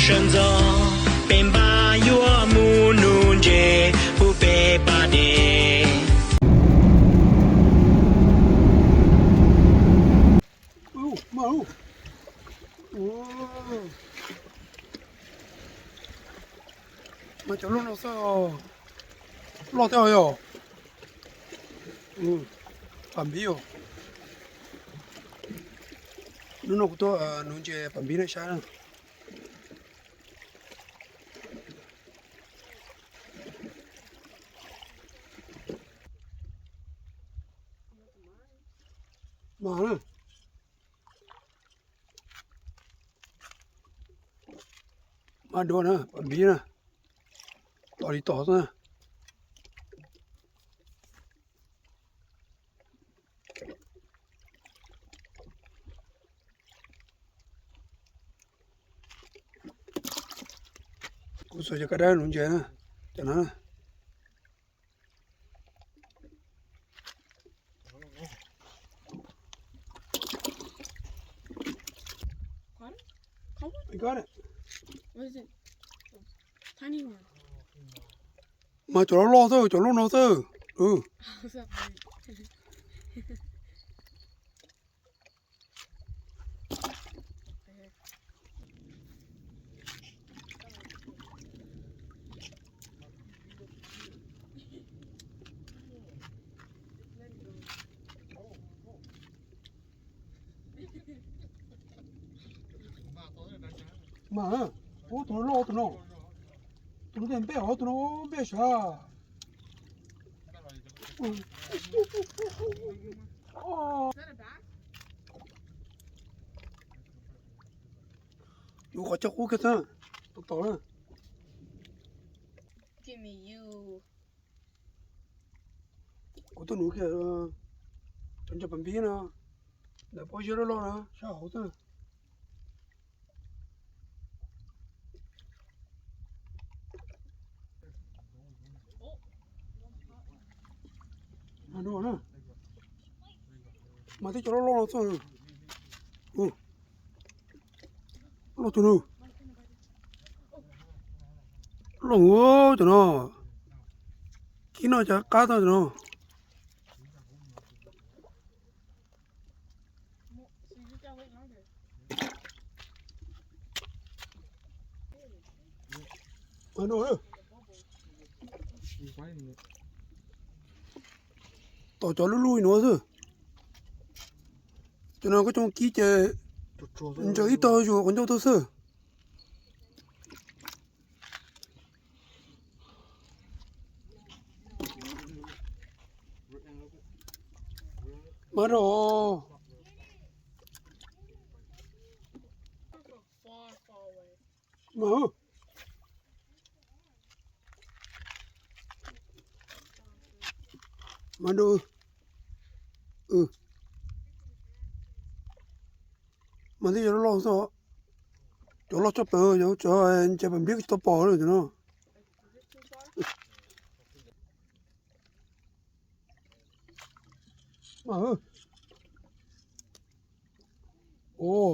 Sawv ntxov peb npab yuav mus nuv ntses pub peb pab dej. Mas cov loj no xwb, loj thiab yog pam npib os. Hnub no kuv tuaj nuv ntses pam npib nej saib na. Mas na, mas dua na, pam npib na, to li to xwb na. Kuv xuas cov kab dawb nuv ntses na, cov no na. Mas cov loj loj xwb, cov loj no xwb. Mas, ub, tus no loj tus no, tus no tej npej os, tus no npej sav. Yuav qhov coj qub kiag xwb, tau tau na. Kuv tuaj nuv kiag cov ntses pam npib no, ntawm pob zeb loj loj na, sab hauv xwb. Mas no na, mas tib cov loj loj no xwb. Loj tus no, loj tus no, kib noj cas qab tag tus no. Tom cov lub lub nuav xwb. Cov no koj coj kib ces ntsaws ib tog zuag quav ncauj tag xwb. Mas rau. Mas, mas rau. Mas tib cov loj loj xwb, cov loj tshaj plaws, cov ntses pam npib tsis tau pom li cov no. Ua,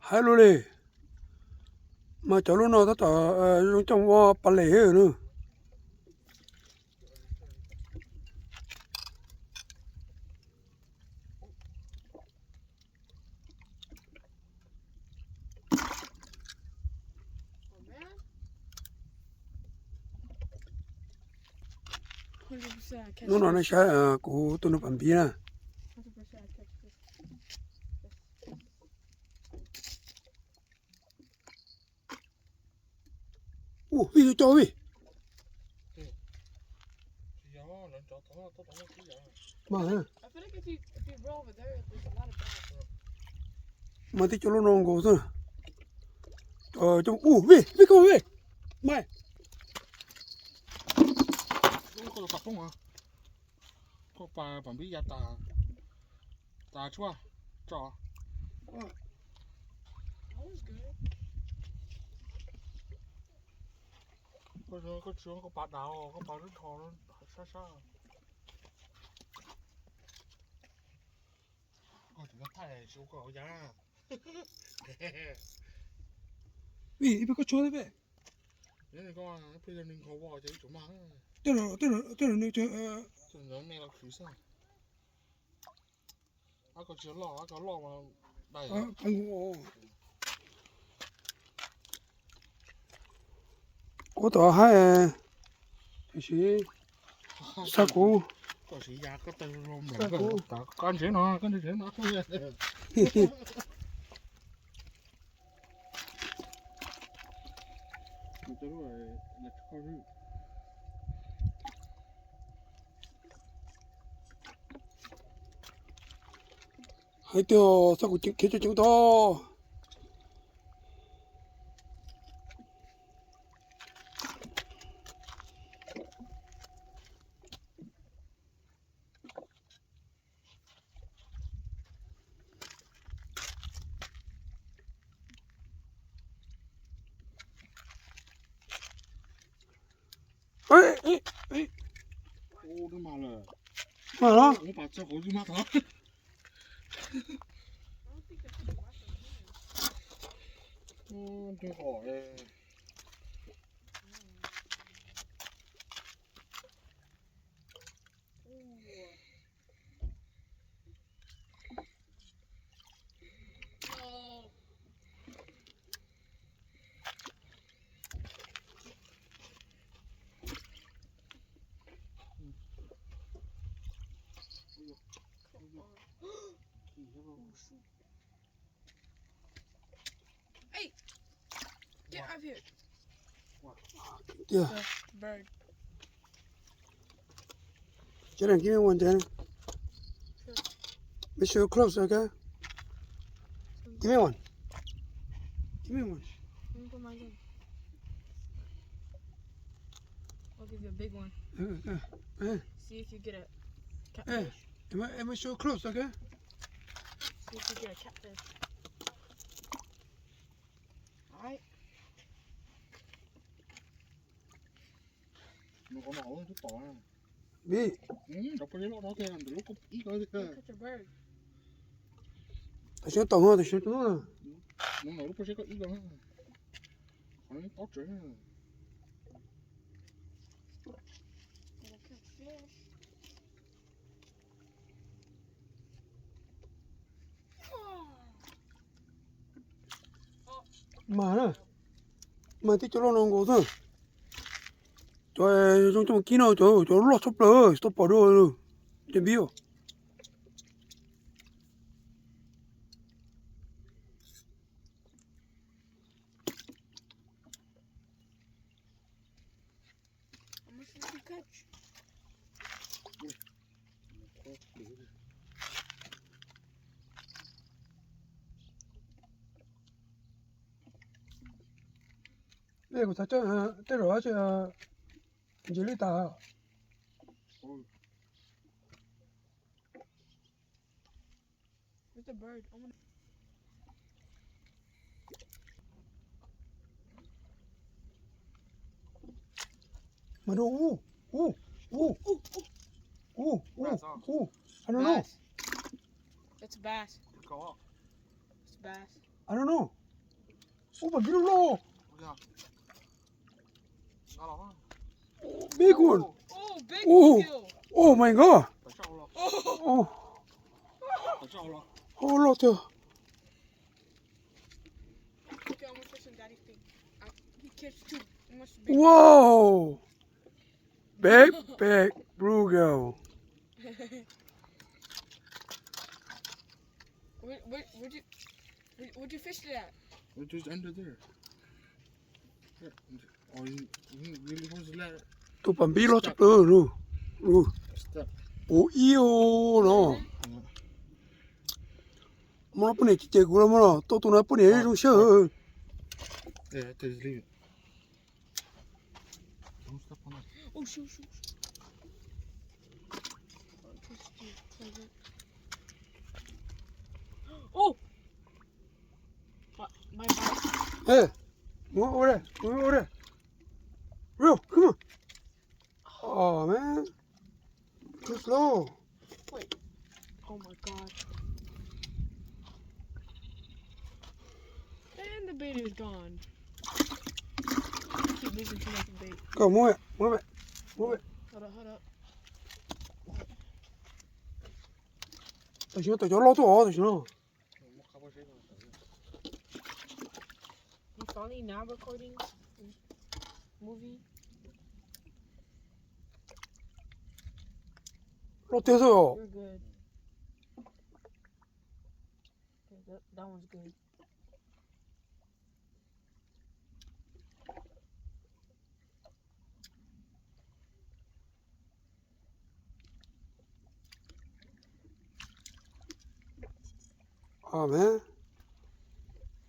haib luaj li. Mas cov lub no tab tom zoo coj mus ua pas lem na. Hnub no nej saib kuv tuaj nuv pas npiv na. Ua vij, coj vij. Mas, mas tib cov lub no nkaus xwb. Cov, ua vij, vij koj vij. Mas, koj pas npiv ya tas, tas tshuaj tso. Koj tsis, koj pas dav, koj pas lub nrho sab sab. Koj tsis tau thaij tsis ua koj hauv ya. Pib, ib pib koj tshuab thiab peb. Tej, tej, tej, Ua tom haib, tiam sis xa kuv, xa kuv. Hais tias txhob kuv khiav coob coob tod. Ê, ê, ê. Ua, mas los. Hey, get out of here. Yeah. The bird. Jaden, give me one, Jaden. Sure. Make sure you close, okay? Give me one. Give me one. Let me put mine in. I'll give you a big one. Uh, uh, uh. See if you get a catfish. Hey, am I, am I sure close, okay? See if you get a catfish. All right. Vij. Catch a bird. Tam sim tom no, tam sim tom no. Get a catfish. Mas na, mas tib cov loj no nkaus xwb. Cov zoo coj mus kib no, cov, cov loj tshaj plaws, tsis tau pom dua li. Cov npib. How much did you catch? Ej, kuv xav coj tej zaum tsis ntsis li tas. It's a bird. I wanna. Mano, uh, uh, uh, uh, uh, uh, I don't know. Bass. It's a bass. It's a bass. I don't know. Ua, npam npib loj loj. Big one. Oh, big one. Oh my God. Oh. Oh, loj tiag. Okay, I'm gonna put some daddy's thing. I, he catch two. He must be. Whoa. Big, big bluegill. Where, where, where'd you, where, where'd you fish it at? It was under there. Tus npam npib loj tshaj plaws no. Ua ib no. Muab no poj niam ces kuv los muab no, tau tus no poj niam zoo siab. Oh! My, my bad. Hey, move over there. Move over there. Bro, come on. Oh, man. Too slow. Wait. Oh, my God. And the bait is gone. Keep moving too much, babe. Koj muab, muab, muab. Hold up, hold up. Tam sim no tam cov loj tuaj os, tam sim no. You finally now recording movie? Loj tiag xwb os. You're good. Okay, that, that one's good. Oh man.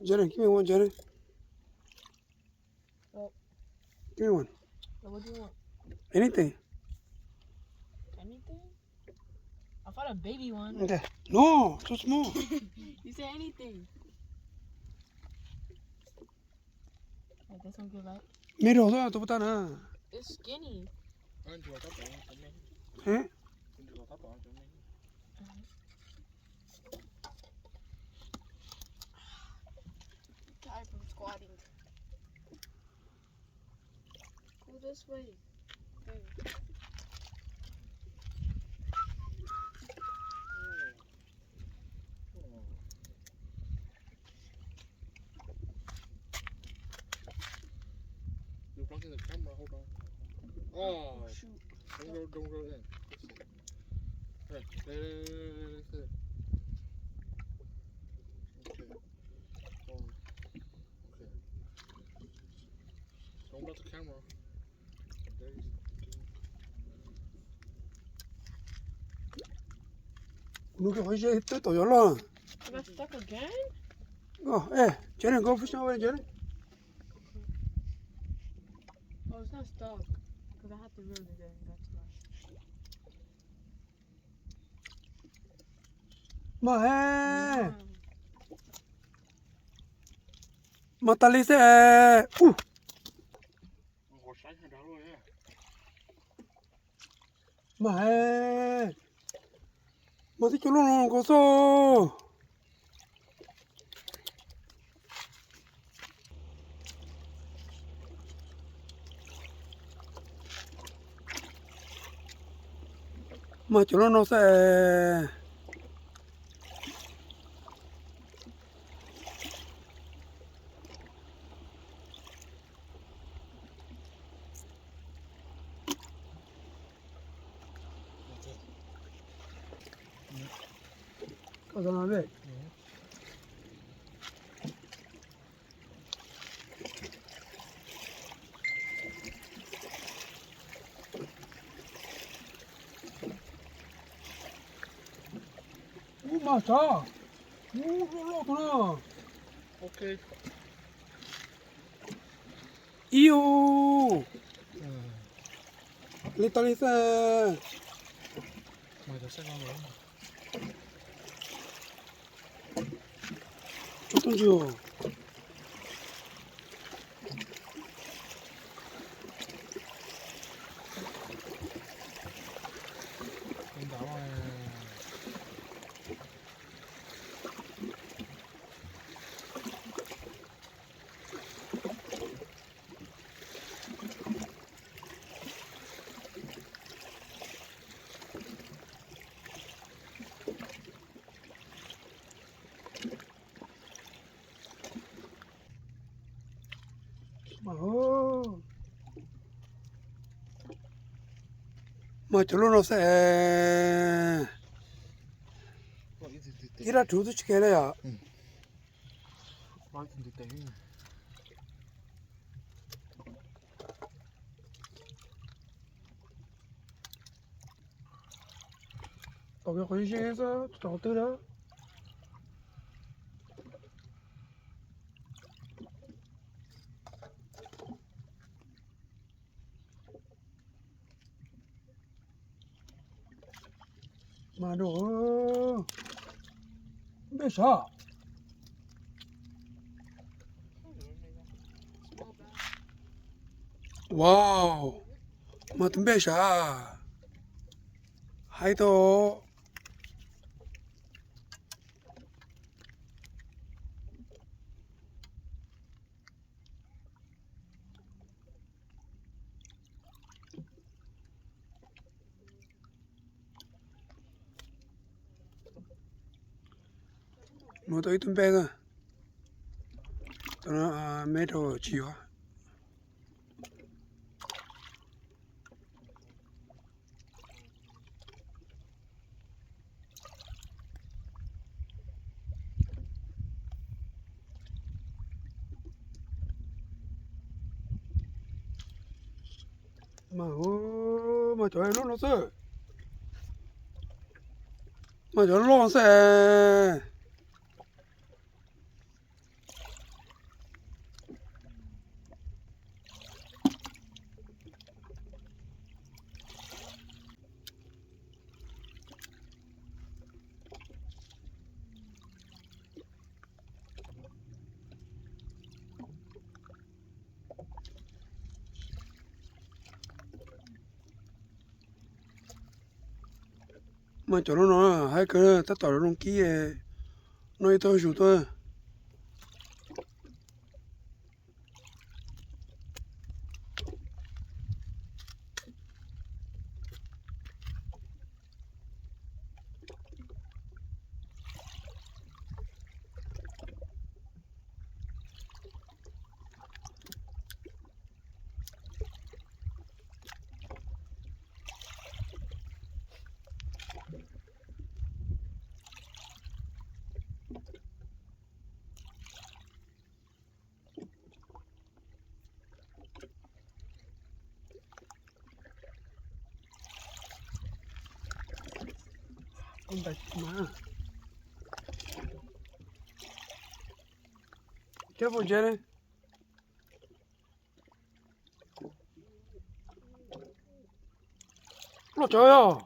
Jalen, give me one, Jalen. Oh. Give me one. What do you want? Anything. Anything? I found a baby one. Okay. No, too small. You said anything. Like this one good, right? Middle xwb tus puas tag na. It's skinny. Huh? Tired from squatting. Go this way. There. You're blocking the camera, hold on. Oh, shoot. Don't go, don't go in. This is, hey, hey, hey, hey, hey, hey. Okay. Oh, okay. Don't block the camera. Nws koj qhov ze twb tau yuav loj. Am I stuck again? Oh, eh, Jalen, go push over, Jalen. Oh, it's not stuck. Because I have to move again, that's why. Mas he. Wow. Mas tas li xwb. Ub. Mas he. Mas tib co loj no nkaus xwb. Mas cov loj no xwb. Ub, mas sav, ub, loj loj tus no. Ib u, li tas li xwb. Tsob tub ntsuag. Mas cov loj no xwb. Ib rab rhuv twb tsis kheev li yom. Tom qhov ze xwb, tom twg na. Mas npej sav. Wow, mas tus npej sav haib tau. Nuv tau ib tug npej na. Tau no me rau tsis yuav. Mas, mas cov loj no xwb. Mas cov loj xwb. Mas cov no no haib kawg, tab tom zoo kib, noj ib tug zus tuaj. Kab pom ntses ne. Loj tsawv os.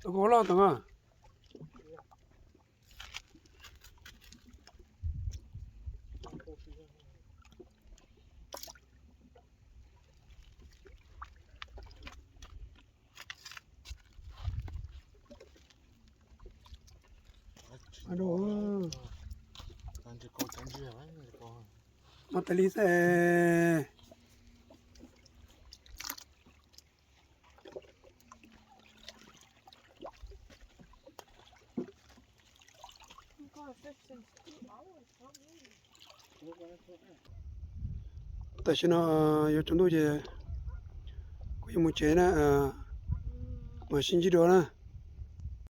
Tau kuv loj tau mas. Mas tas li xwb. Tam sim no yuav tsaus ntuj ces kuv yuav mus tsev na, mam sib ntsib dua na.